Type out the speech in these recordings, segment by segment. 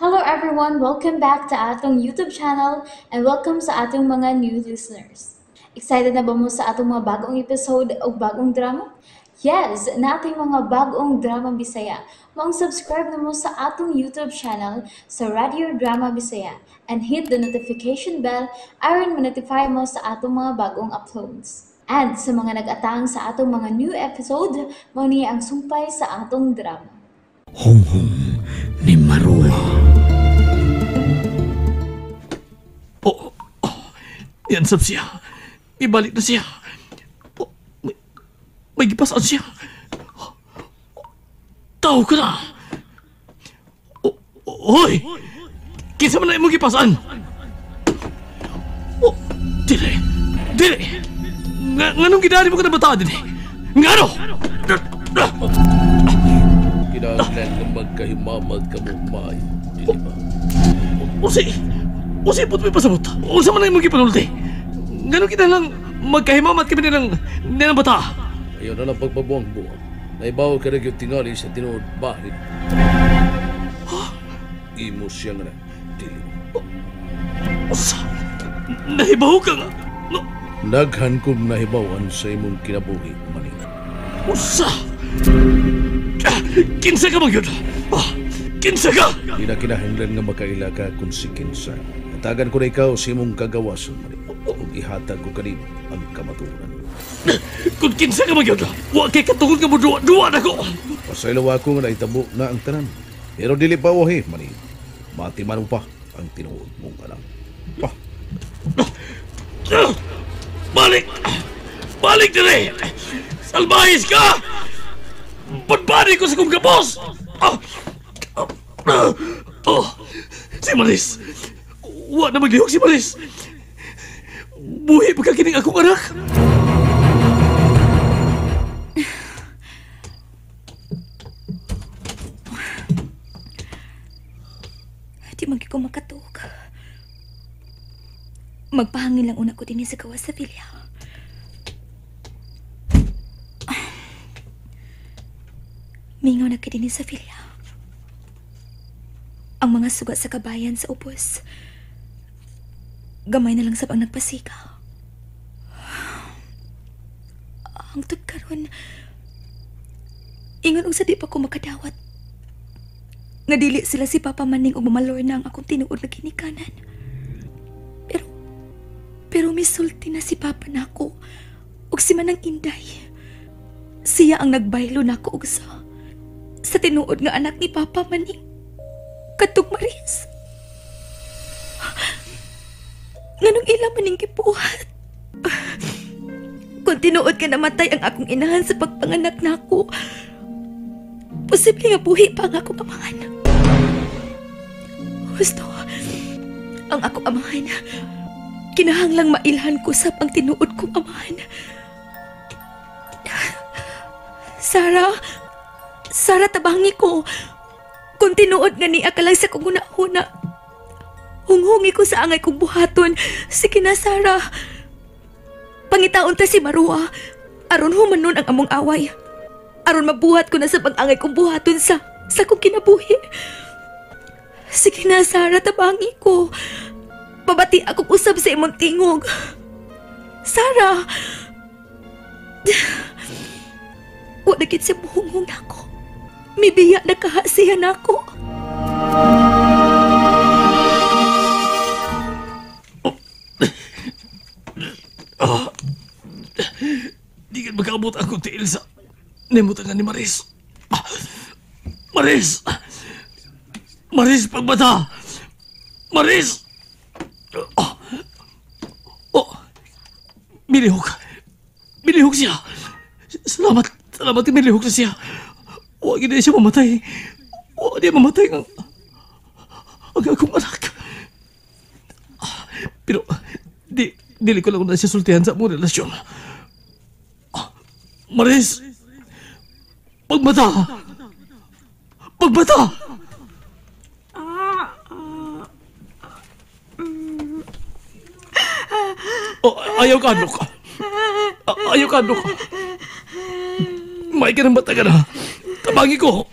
Hello everyone! Welcome back to atong YouTube channel and welcome sa atong mga new listeners. Excited na ba mo sa atong mga bagong episode o bagong drama? Yes! Nating mga bagong drama Bisaya. Maong subscribe na mo sa atong YouTube channel sa Radio Drama Bisaya and hit the notification bell aron ma-notify mo sa atong mga bagong uploads. And sa mga nag-atang sa atong mga new episode, mao ni ang sumpay sa atong drama. Hunghong ni Marua. Oh, oh, yan sab siya. Ibalik na siya. Oh, may gipasaan siya. Oh, tao ka na. Oh, hoy! Kinsa man na imong gipasaan? Oh, dili. Dili. Nganong gidari mo ka na bata din eh? Ngano? Kinahanglan nga magkahimamag ka mo maayo, dili ba? Usi, put may pasabot. Unsa man na imong gipanulti? Nganong kinahanglan magkahimamat kami nilang bata? Ayaw na lang pagpabuang-buang. Naibaw ka na yung tingali sa tinuod bahid. Imo siya nga na, dili. Usa, nahibaw ka nga. No. Daghan kong nahibawan sa imong kinabuhi, maning. Usa! Kinsa ka man yun? Kinsa ka? Di na kinahanglan nga makaila ka kung si kinsa. Hatagan ko na ikaw sa imong kagawason, maning. Ug ihatag ko kanimo ang kamatuoran. Kung kinsa ka man yun, wa kay katungod nga mo duwa na ko. Pasaylo ako nga naitabo na ang tanan. Pero dili pa wahi, maning. Matiman mo pa ang tinuod mong anak. Pa. Balik! Balik dire! Salbahis ka! Badbari ko sa kong gabos! Oh, si Maris! Wa na maglihok si Maris! Buhi pa ka kining akong anak! Di man ko makatuog. Magpahangin lang una ko din sa gawas sa vilya. Mingaw na ka din sa vilya. Ang mga sugat sa kabayan sa ubos, gamay na lang sab ang nagpasika. Ang tud karon, ingon og sa di pa ko makadawat nga dili sila si Papa Maning ug Mama Lorna ang akong tinuod na ginikanan. Pero misulti na si Papa nako ug si Manang Inday. Siya ang nagbaylo nako og sa tinuod nga anak ni Papa Maning, katong Maris. Nganong ila maning gibuhat? Kung tinuod ka namatay ang akong inahan sa pagpanganak nako, posible nga buhi pa ang akong amahan. Gusto, ang akong amahan, kinahanglang mailhan ko sab ang tinuod kong amahan. Sarah, Sarah, tabangi ko. Kung tinuod nga niya ka lang sa kong huna-huna, hunghungi ko sa angay kong buhaton. Sige na, Sarah. Pangitaon ta si Marua. Aron humanon ang among away. Aron mabuhat ko na sa pag-angay kong buhaton sa kong kinabuhi. Sige na, Sarah, tabangi ko. Pabati akong usab sa imong tingog. Sarah! Wa na gid siya muhunghong nako. Mibiya na kahasihan nako. Di ka makaabot akong tiil sa nimutangan ni Maris. Maris! Maris, pagbata! Maris! Oh! Oh! Milihok! Milihok siya! Salamat! Salamat, milihok na siya! Huwag hindi siya mamatay! Huwag niya mamatay ang akong anak! Pero, dili ko lang na siya sultihan sa among relasyon. Maris! Pagmata! Pagmata! Oh, ayaw ka, Adlok. Ayaw ka, Adlok. May ka ng bata ka na. Tabangi ko.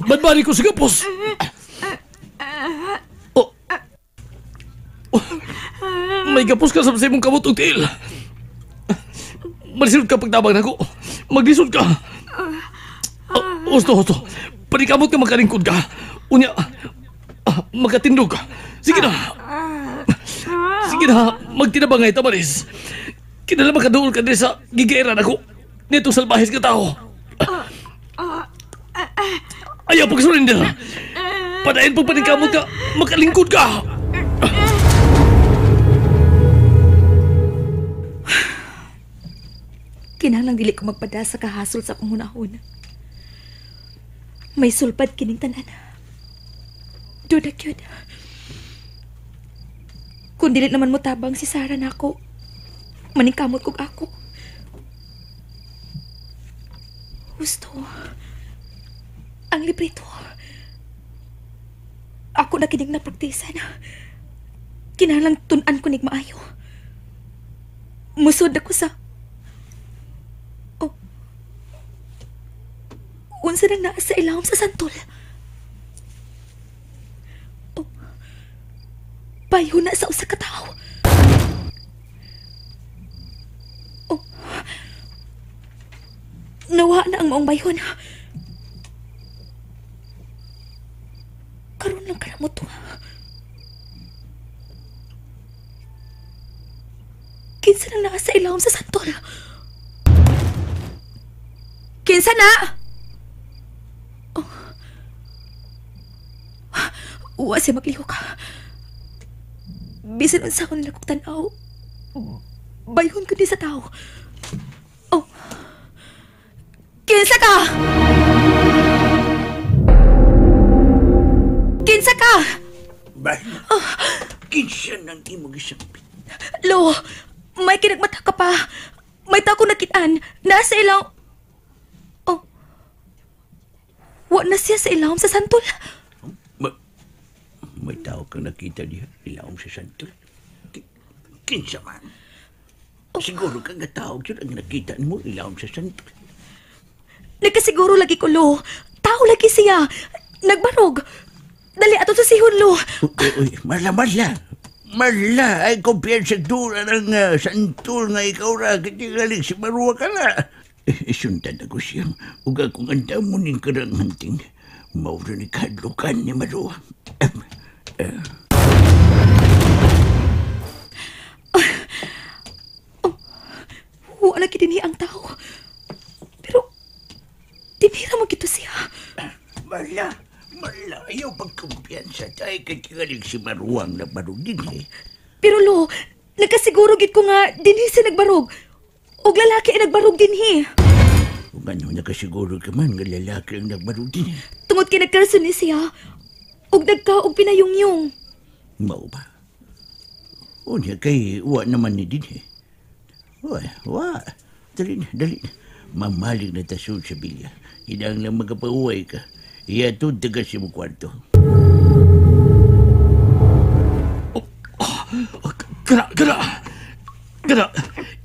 Badbari ko sa kapos. May gapos ka sa imong kamot og tiil. Malisod ka pagtabang nako. Maglisod ka. Husto, husto. Panikamot ka, makalingkod ka. Unya, makatindog ka. Sige na. Sige na, magtinabangay ta, Maris. Kinala makaduol ka din sa gigairan ako. Nito salbahis ka tao. Ayaw pagsurrender. Padayon pag paningkamot ka, makalingkod ka. Kinahanglang dili ko magpada sa kahasol sa akong hunahuna. May sulpad kining tanan. Duda gyud. Kung dili naman mo tabang si Sarah nako, maningkamot kog ako. Husto. Ang librito. Ako na kining napraktisan. Kinahanglang tun-an ko nig maayo. Musod ako sa... Oh. Unsa nang naa sa ilawom sa santol? Oh. Payo na sa usa ka tawo. Oh. Nawa na ang maong bayhon. Karon lang ka na mo to. Kinsa nang naa sa ilawom sa santol? Kinsa na? Oh. Uwa siya maglihok. Bisan unsa ko nila kong tan-aw, bayhon ko di sa tao. Oh. Kinsa ka? Kinsa ka? Ba? Kinsa nang imong gisampit? Lo, may kinagmata ka pa. May tao ko nakitaan. Nasa ilaw... Oh. Wa na siya sa ilawom sa santol. May tao kang nakita diha, ilawom sa santol. Kinsa man? Oh. Siguro kang tao yun ang nakita mo ilawom sa santol. Nagkasiguro lagi ko, Lo. Tao lagi siya. Nagbarog. Dali, ato sa sihon, Lo. Uy, uy, Marla, Marla. Marla, ay kumpiyansa dura ng santol nga ikaw ra. Katigaling si Marwa ka na. Isundan ako siya. Ug akong andam mo ning karanghanting. Mauro ni kadlukan ni Marwa. Oh, wala gid dinhi ang tao. Pero dinhi ra mo gito siya. Marla, Marla, ayaw pagkumpiyansa tayo katigaling si Marwang na barog din eh. Pero Lo, nagkasiguro gid ko nga dinhi siya nagbarog. Og lalaki ang nagbarog dinhi. Kung ano, nakasiguro ka man nga lalaki ang nagbarog dinhi. Tungod kay nagkarson ni siya, og nagka og pinayungyong. Mao ba? Unya kay wa naman ni dinhi. Wa, wa. Dali na, dali na. Mamalig na tasod sa bilya. Inang lang magkapauway ka. Iya to taga si mo kwarto. Kana, kana. Kana.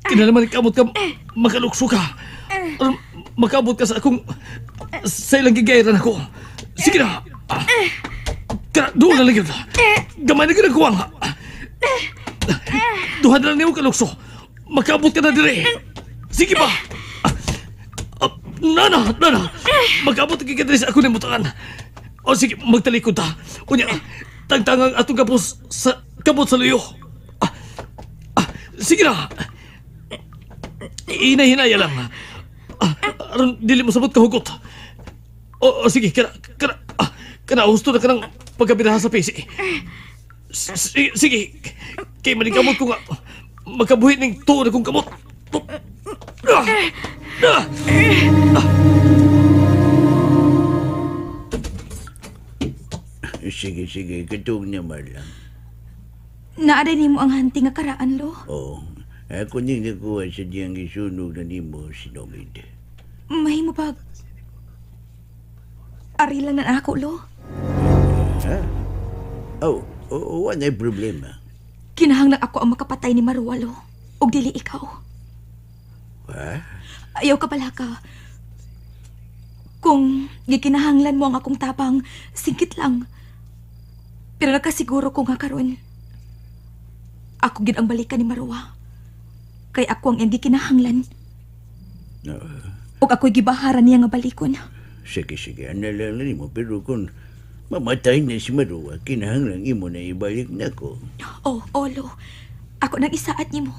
Kina naman kamot ka, makalukso ka. Makabot ka sa akong, sa ilang gigairan ako. Sige na. Kana, doon na lang yun. Gamay na ginagawa nga. Duha na lang niyo kalukso. Makabot ka na dire. Sige ba? Nana, nana. Magabot ka dire sa ako ni mutangan. O sige, magtalikod ta. Unya, tangtangang atong kapos sa kamot sa luyo. Sige na. Hinay-hinaya lang. Aron dili mo sabot kahugot. O sige, kana, kana, kana husto na kanang pagkabiraha sa pisi. Sige, kay maningkamot ko nga makabuhi ning tuon akong kamot. Sige, sige, katong na Marla. Naaday nimo ang hanti nga karaan, Lo. Oo. Ako ning nakuha sa diyang isunog na nimo sinongid. Mahimo pag... Ari lang na ako, Lo. Ha? Oh, oh, wala problema. Kinahanglan ako ang makapatay ni Marwa, Lo. Og dili ikaw. Ha? Ayaw ka pala ka. Kung gikinahanglan mo ang akong tapang, singkit lang. Pero nakasiguro ko nga karon. Ako Ako gid ang balikan ni Marwa. Kay ako ang iyang gikinahanglan. Ug ako'y gibaharan niya nga balikon. Sige, sige. Ano lang nimo, pero kung mamatay na si Marwa, kinahanglan imo na ibalik na ko. Oh, Olo. Ako nang isaat nimo.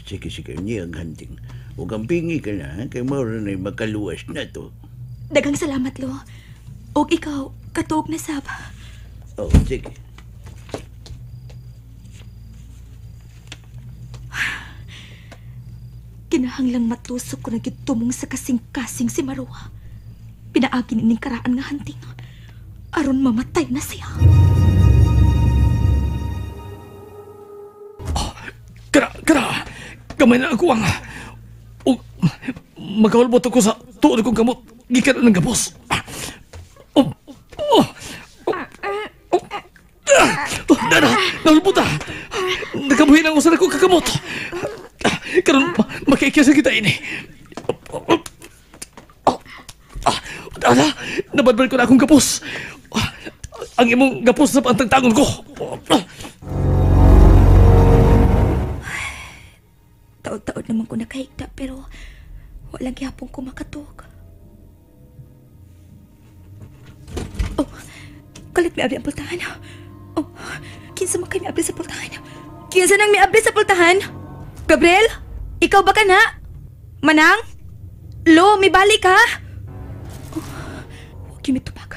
Sige, sige. Niya ang hunting. Huwag ang pingi ka na, kay maura na'y makaluwas na to. Daghang salamat, Lo. Og ikaw, katuog na sab. Oh, sige. Kinahanglang matusok ko na gitumong sa kasing-kasing si Marwa. Pinaagi nining karaan nga hunting. Aron mamatay na siya. Oh, kara, kara! Gamay na ako ang... Magkahulbot ako sa tuod kong kamot. Gikan ng gapos. Oh, oh, oh, oh, dana, nahulbot ah. Nakabuhin ang usan ako kakamot. Karon makikiasa kita ini. Dana, nabadbad ko na akong gapos. Ang imong gapos sa pantagtangon ko. Taod-taod naman ko nakahigda pero walang gihapon ko makatuog. Oh, kalit miabli ang pultahan. Oh, kinsa man kay miabli sa pultahan? Kinsa nang miabli sa pultahan? Gabriel? Ikaw ba ka na? Manang? Lo, mibalik ka? Oh, huwag yung mitubag.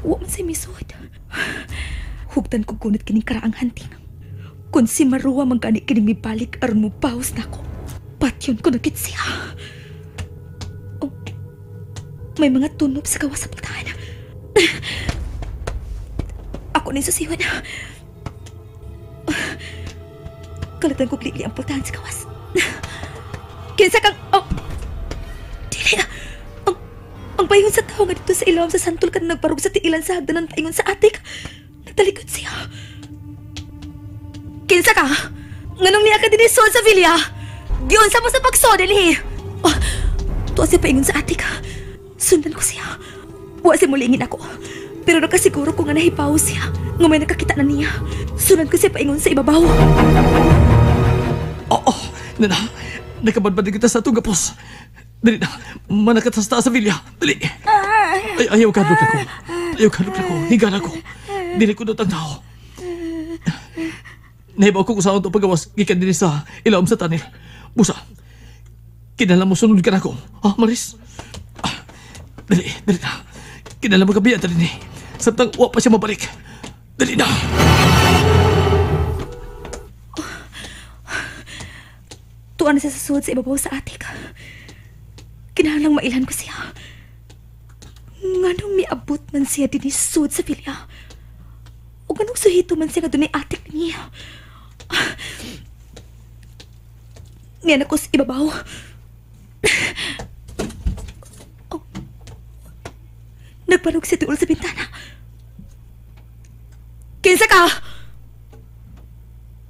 Huwag man sa'yo misuod. Hugtan ko gunit kining karaang hunting. Kung si Marwa man gani kining mibalik aron mo bawas na ako. Patyon ko nagkit siya. Oh, may mga tunob sa gawas sa pultahan. Ako na yung susiwan. Kalatan ko klili ang pultahan sa gawas. Kinsa kang... Oh! Dili! Ang paingon sa tao nga dito sa ilawom sa santol ka na nagparug sa tiilan sa hagdanan paingon sa atik. Nagtalikod siya. Kinsa ka? Nganong niya ka dinisod sa vilya? Giunsa mo sa pagsod, dinhi. Oh, tuwa siya paingon sa atik. Sundan ko siya. Wa siya mulingin ako. Pero nakasiguro ko nga nahipaw siya. Nga may nakakita na niya. Sundan ko siya paingon sa ibabaw. Oo, oh, nana. Nakabadbad kita sa itong gapos. Dali na, manakat sa taas sa vilya. Dali. Ay, ayaw ka, luk ako. Ayaw ka, luk ako. Higa na ako. Dili ko doon ang tao. Nahibaw ko kung saan ito pagawas. Gikan din sa ilawom sa tanil. Busa, kinala mo sunod ka na ako. Ah, Maris? Ah, dali, dali na. Kinala mo gabi at dali ni. Samtang wa pa siya mabalik. Dali na. Tuan na siya sa suod sa ibabaw sa atik. Kinahanglang mailhan ko siya. Nganong miabot man siya din suod sa vilya. O ganong suhito man siya nga dunay atik niya. Niyan ako sa ibabaw. Oh. Nagparog si Tuol sa bintana. Kinsa ka?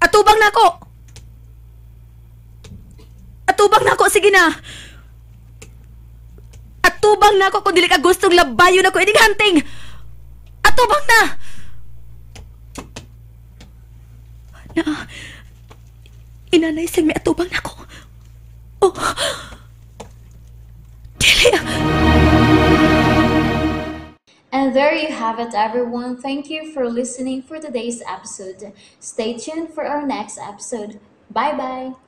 Atubang na ako! Atubang na ako! Sige na! Atubang na ako kung dili ka gustong labayon ako ining hunting! Atubang na! Na, inanay siyang may atubang na ako. Oh! Dili! And there you have it, everyone. Thank you for listening for today's episode. Stay tuned for our next episode. Bye-bye!